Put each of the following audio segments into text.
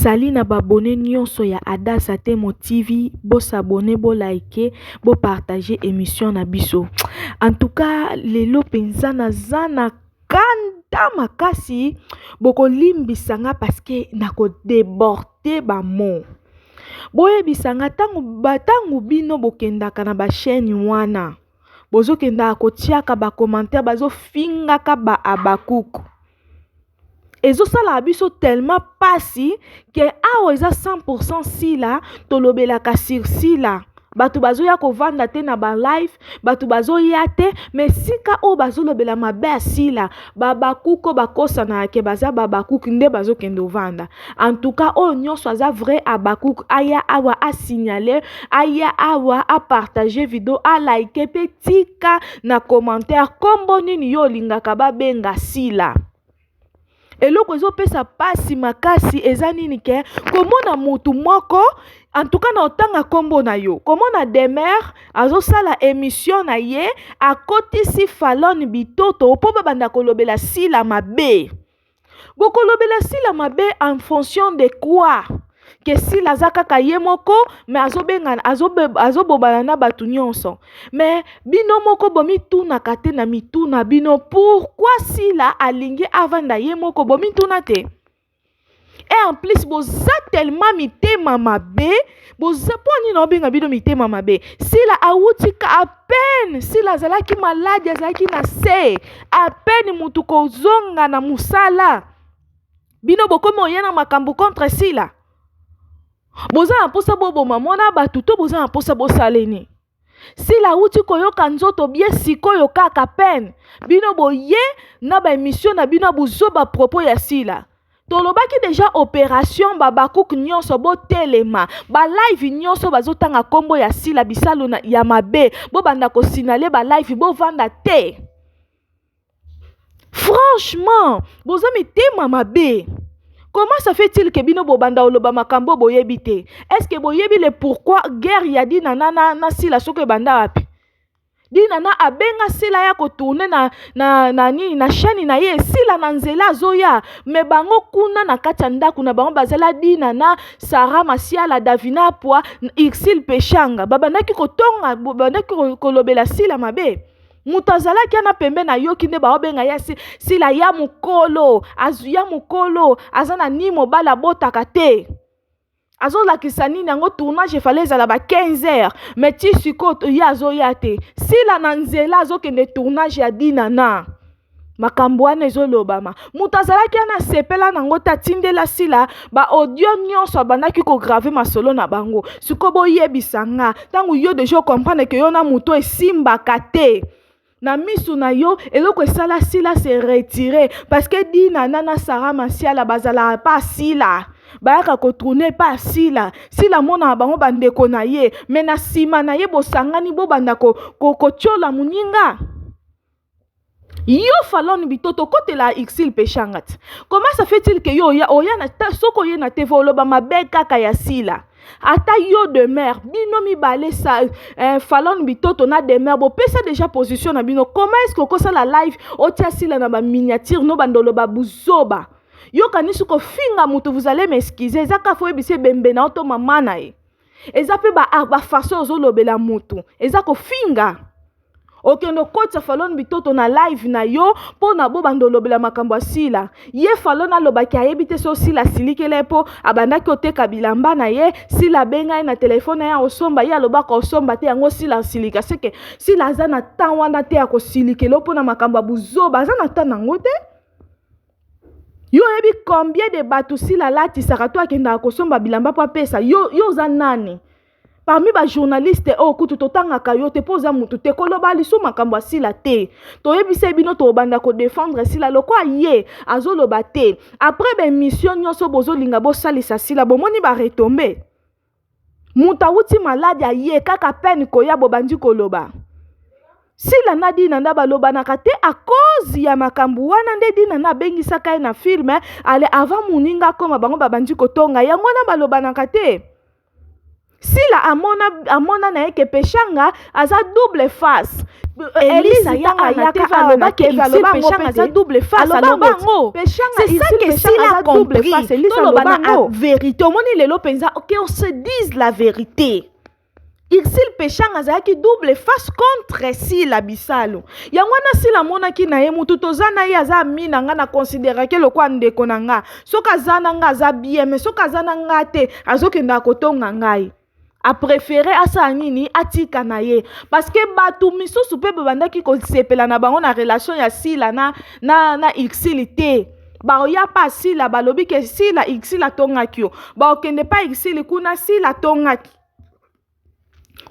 Salut na ba abonnes nionso ya Hadassa Temo TV bo s'abonner bo liker bo partager emission na biso en tout cas lelo penza naza na kanda makasi bokolimbisa nga parce que nako deborder ba mots boyebisa nga ntango bino bokendaka na ba chaine wana bozokendaka kotiaka ba commentaire bazofingaka ba habacuc Ezosala biso tellement pasi ke awa eza 100% sila tolobelaka sur sila bato bazoya kovanda te na ba live bato bazoya te mais esika oyo bazolobela mabe ya sila babakuko bakosanaka ke baza babakuku nde bazokende ovanda en tout cas oyo nyonso aza vrai abakuku aya awa asignale aya awa apartage video alike mpe tika na commentaire kombo nini yo olingaka babenga sila Eloko ezopesa pasi makasi eza nini ke komona mutu moko en tout cas na otanga kombo na yo komona demeure azosala emission na ye akotisi falone bitoto po babanda kolobela sila mabe bokolobela sila mabe en fonction de quoi ke sila aza kaka ye moko me azobengana azobobana na bato nyonso me bino moko bomitunaka te na mitu na bino pourkui sila alingi avanda ye moko bomituna te e en plus boza tellement mitema mabe boza mpo nini obenga bino mitema mabe sila awuti ka apene sila azalaki maladi azalaki na se apene motu kozonga na mosala Bino bokomi oya na makambo contre Sila. Boza na mposa boboma mwana bato to boza na mposa bosaleni? Sila awuti koyoka nzoto bien sikoyo kaka peine. Bino boye na ba emission na bino ya buzoba propos ya Sila. Tolobaki deja operation ba bakuk nyonso botelema ba live nyonso bazotanga kombo ya Sila bisalu na, ya mabe bobanda kosinale ba live bovanda te. Franchement, boza mitema mabe. Comment ça fait-il que bino bobanda oloba makambo boyebi te? Est-ce que boyebi le pourquoi guerre ya Dina na na, na Sila soko ebanda wapi? Dina na abenga Sila ya ko tourner na na na nini na chaîne na ye Sila na nzela azoya mais bango kuna na kati ya ndako na bango bazala Dina na Sarah Masiala Davina Pwa Ursule Peshanga babandaki kotonga babandaki kolobela Sila mabe. Moto azalaki wana pembeni ayoki nde baobenga ye sila ya mokolo ya mokolo aza na ni mobali abotaka te azolakisa nini yango tournage efale ezala ba 15 heures mais ti sikoyo ye azoya te sila na nzela azokende tournage ya dinana Makambo wana ezolobama. Moto azalaki wana asepela nango te atindela Sila ba audio nyonso abandaki ko grave masolo na bango. Sikoyo boyebisa nga ntango yo deja ocomprendre ke yo na moto esimbaka te na misu na yo eloko esala Sila se retirer parce que Dinana na Sarah Masiala bazalaka pa Sila bayaka kotourne pa Sila. Sila amonaka bango bandeko na ye mais na nsima na ye bosangani bobanda kotiola ko, ko moninga. Yo Falonne Bitoto kotela Ursule Peshanga ti. Comment ça fait-il que yo oya oya na soki oye na TV oloba mabe kaka ya Sila. Ata yo demeure bino mibale sa eh, Falonne Bitoto na demeure bopesa déjà position na bino. Comment est-ce que okosala live otia Sila na ba miniature no bando loba buzoba. Yo kanisi kofinga mutu vous allez m'excuser eza kaka fo oyebisa ebembe na yo to mama na ye. Eza pe ba, ba façon ozolobela mutu. Eza kofinga. Okende okotisa Falone Bitoto na live na yo mpo na bobanda olobela makambo ya Sila. Ye Falone alobaki ayebi te so Sila asilikela ye mpo abandaki oteka bilamba na ye. Sila abenga ye na telefone na ye osomba, ye alobaka osomba te yango Sila asilika. Seke Sila aza na temps wana te ya kosilikela mpo na makambo ya buzoba, aza na temps nango te. Yo oyebi combien de bato Sila alatisaka to akendaka kosomba bilamba mpo apesa yo, yo oza nani? Parmi ba journaliste oyo kutu totangaka yo te mpo oza mutu te koloba lisu makambo ya Sila te toyebisa bino tobanda ko defendre Sila lokola ye azoloba te après ba emission nyonso bozolinga bosalisa Sila bomoni ba retombe moto awuti maladi aye kaka peine koya bobandi koloba Sila na Dinana balobanaka te à cause ya makambo wana nde Dinana abengisaka ye na film ale avant moninga akoma bango babandi kotonga yango wana balobanaka te. Sila amona amona na ye ke Peshanga aza double face. Elisa yanga na TV aloba ke Peshanga aza double face aloba yango. C'est ça que Sila a compris. Toloba na vérité omoni lelo penza que on se dise la vérité. Ursule Peshanga azalaki double face contre Sila Bisalu. Yango wana Sila amonaki na ye mutu toza na ye aza ami na nga na considerake lokola ndeko na nga. Soki aza na nga aza bien mais soki aza na nga te azokenda kotonga ngai. A prefere asala nini atika na ye parce que bato misusu mpe babandaki kosepela na bango na relation ya Sila na, na, na Ursule te. Baoya pa Sila balobi ke Sila Ursule atongaki yo. Baokende pa Ursule kuna Sila atongaki.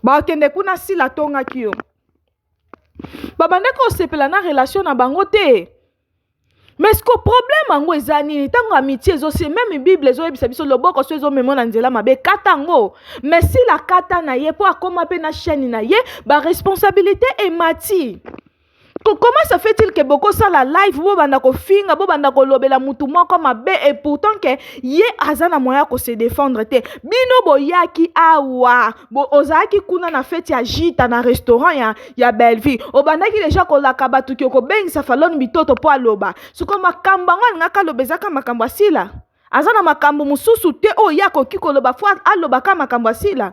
Bakende kuna sila atongaki yo. Babandaki kosepela na relation na bango te. Mais ce que problème yango eza nini? Ntango amitié ezosi meme Bible ezoyebisa biso loboko so ezomema na nzela mabe kata yango. Mais sila kata na ye mpo akoma mpe na chaîne na ye, ba responsabilité emati. Comment ça fait-il que bokosala live bobanda kofinga bobanda kolobela mutu moko mabe et pourtant que ye aza na moyen ya kose défendre te bino boyaki awa bo, ozalaki kuna na fete ya jita na restaurant ya, ya Bellevue obandaki deja kolaka bato ke okobengisa Falone Bitoto mpo aloba siko makambo yango alingaka aloba ezaka makambo ya Sila aza na makambo mosusu te oyo ye akoki koloba fo alobaka makambo ya Sila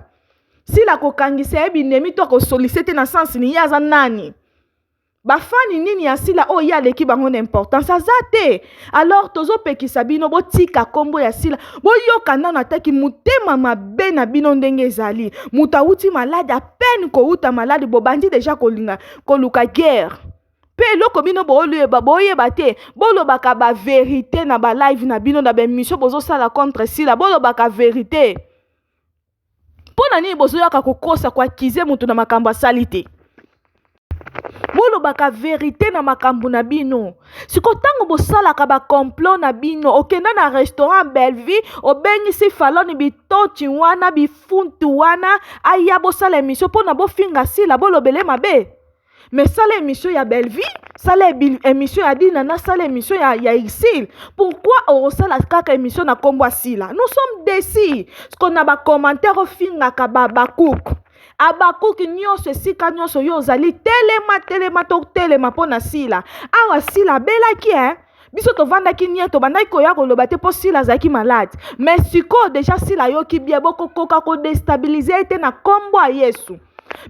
Sila akokangisa ye binemi to akosolise te na sens ni ye aza nani bafani nini ya Sila oyo ye aleki bango na importance aza te alors tozopekisa bino botika kombo ya Sila boyoka nano ataki motema mabe na bino ndenge ezali moto awuti maladi à peine kowuta maladi bobandi deja kolinga koluka guerre mpe eloko bino boyeba boyeba te bolobaka ba verité na ba live na bino na ba émission bozosala contre Sila bolobaka verité mpo na nini bozoyaka kokosa koakize moto na makambo asali te bolobaka verite na makambo na bino siko ntango bosalaka bacomplot na bino okenda na restaurant Bellevue obengisi Falone bitoti wana bifuntu wana aya bosala émission mpo na bofinga Sila bolobele mabe mais sala émission ya Bellevue sala émission ya Dina na sala émission ya, ya Ursule pourquoi okosala kaka émission na nkombo ya Sila nous sommes déçus qu'on na bacommentaire ofingaka babakuku abakuki nyonso esika nyonso yo ozali telema telema totelema mpo na Sila awa Sila abelaki eh? biso tovandaki nie tobandaki koya koloba te mpo Sila azalaki malade mais sikoyo deja Sila ayoki bien bokokoka kodestabilize ye te na nkombo ya Yesu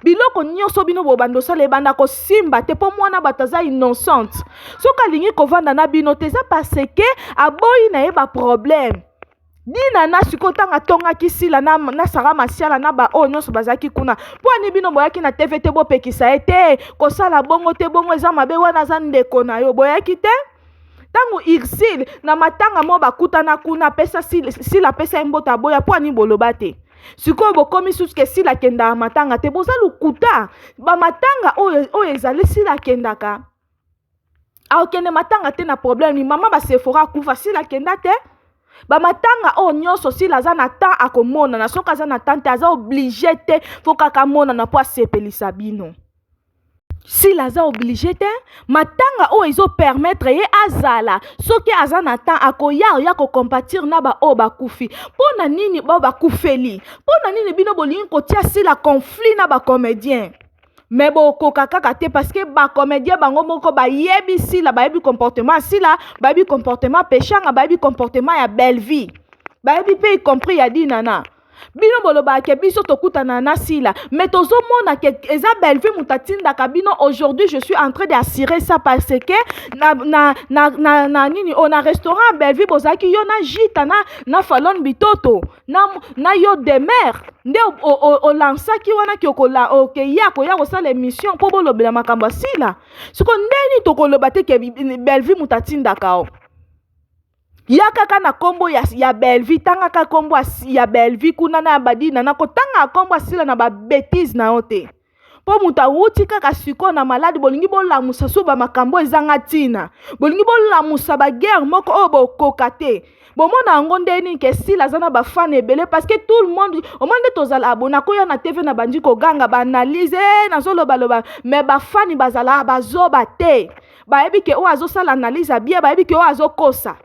biloko nyonso bino bobanda osala ebanda kosimba te mpo mwana bato aza innocente soki alingi kovanda na bino te eza parce que aboyi na ye baproblème Dina na sikoyo ntango atongaki Sila na, na Sara Masiala na baoyo nyonso bazalaki kuna mpo ani bino boyaki na TV te bopekisa ye te kosala bongo te bongo eza mabe wana aza ndeko na yo boyaki te ntango Ursule na matanga mo bakutana kuna apesa Sila apesa ye mbote aboya mpo ani boloba te sikoyo bokomi susu ke Sila akendaka matanga te boza lokuta bamatanga oyo, oyo ezali Sila akendaka akokende matanga te na problème ni mama basefora akufa Sila akenda te bamatanga oyo nyonso Sila aza na temps akomonana soki aza na temps te aza obligé te fo kaka amonana mpo asepelisa bino Sila aza obligé te matanga oyo ezopermettre ye azala soki aza na temps akoya oya kocompatir na baoyo bakufi mpo na nini bao bakufeli mpo na nini bino bolingi kotia Sila conflit na bacomédien me bokoka kaka te parce que bacomédien bango moko bayebi Sila bayebi comportement ya Sila bayebi comportement Peshanga bayebi comportement ya Bellevue bayebi mpe y compris ya Dinana bino bolobaka ke biso tokutana na Sila mais tozomona ke eza Bellevue moto atindaka bino aujourd'hui je suis en train d'assurer ça parce que na, na, na, na, na nini oyo na restaurant Bellevue bozalaki yo na Jita na, na Falone Bitoto na, na yo Demer nde olansaki wana ke okeya akoya kosala émission mpo bolobela makambo ya Sila siko ndeni tokoloba te ke Bellevue moto atindaka o ya kaka na nkombo ya, ya Bellevue tangaka nkombo ya Bellevue kuna na badina na kotanga nkombo ya Sila na babêtises na yo te mpo moto awuti kaka sikoyo na maladi bolingi bolamusa so bamakambo ezanga ntina bolingi bolamusa baguerre moko oyo bokoka te bomona yango nde nini ke Sila aza na bafans ebele parce que tout le monde omoni nde tozala bo nakoya na TV na bandi koganga baanalyse e nazolobaloba mais bafans bazala bazoba te bayebi ke oyo azosala analyse ya bien bayebi ke oyo azokosa.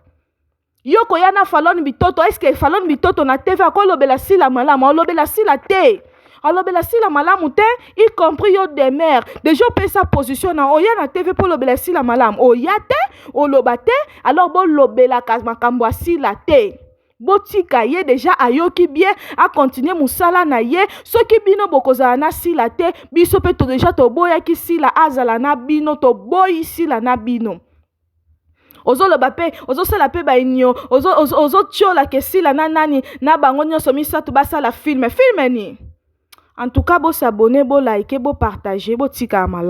Yo koya na Falone Bitoto, est-ce que Falone Bitoto na TV akolobela Sila malamu? Alobela Sila te, alobela Sila malamu te, y compris yo Demer. Déjà opesa position na oya na TV mpo olobela Sila malamu, oya te, oloba te. Alors bolobelaka makambo ya Sila te, botika ye. Déjà ayoki bien, akontinue mosala na ye. Soki bino bokozala na Sila te, biso mpe to déjà toboyaki Sila azala na bino, toboyi Sila na bino. Ozoloba mpe ozosala mpe bainio, ozotiolaka Esila na nani na bango nyonso misato basala film. Film ni? En tout cas, bos'abonner, bolike, bopartage, botika malamu.